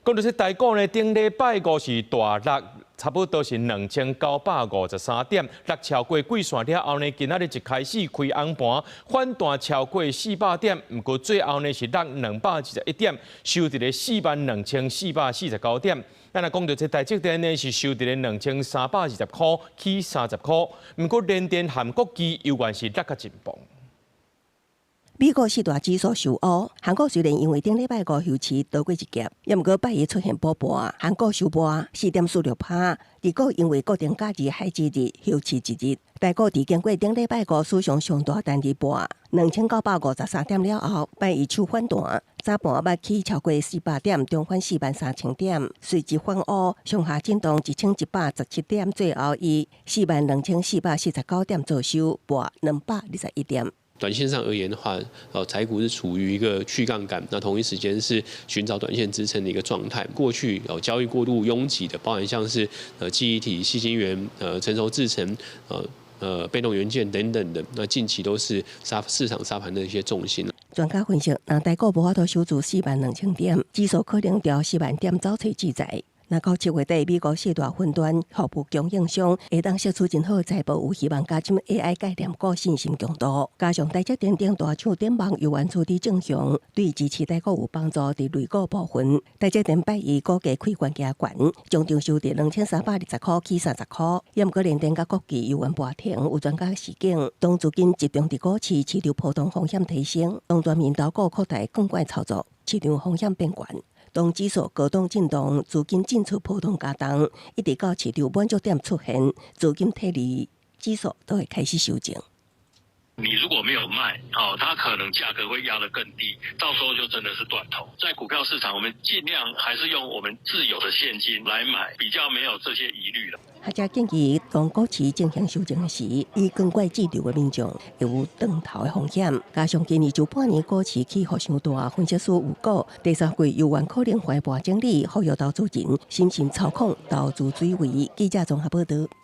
講到這台股呢，頂禮拜五是大落，差不多是2953點，落超過季線了後呢，今仔日一開始開紅盤，反彈超過400點，毋過最後呢是落221點，收佇咧42,449點。咱若講到這台積電呢，是收佇咧2320箍，起30箍，毋過聯電和國巨猶原是落較真磅。美國四大指數受烏，韓股雖然因為頂禮拜五休市躲過一劫，也毋過拜一出現補盤，韓股收盤4.46趴。日股因為國定假日海之日休市一日，台股佇經過頂禮拜五史上上大單日盤2953點了後，拜一手反彈，早盤捌起超過400點，重返43,000點，隨即反烏，上下震盪1117點，最後以42,449點做收，跋221點。短線上而言的話，台股是處於一個去槓桿，那同一時間是尋找短線支撐的一個狀態。過去有交易過度擁擠的，包含像是記憶體、矽晶圓、成熟製程、被動元件等等的，那近期都是殺市場殺盤的一些重心。專家分析，若台股無法度守住42,000點，指數可能朝4萬點走揣志在。若到7月底，美國四大雲端服務供應商會當釋出真好財報，有希望加深 AI 概念股信心強度。加上台積電等大廠展望猶原處佇正向，對支持台股有幫助。佇類股部分，台積電拜一股價開懸加懸，終場收佇2320箍起30箍。也毋過聯電佮國巨猶原跋停，有專家示警，當資金集中佇股市，市場波動風險提升。當全面投顧擴大槓桿操作，市場風險變懸。當指數高檔震盪，資金進出波動加重，一直到市場滿足點出現，資金撤離，指數都會開始修正。你如果沒有賣，哦，它可能價格會壓得更低，到時候就真的是斷頭。在股票市場，我們盡量還是用我們自有的現金來買，比較沒有這些疑慮了。學者建議，當股市進行修正時，以槓桿置場的民眾會有斷頭的風險。加上今年上半年股市起伏傷大，分析師預告第三季猶原可能緩盤整理，呼籲投資人審慎操控投資水位。記者綜合報導。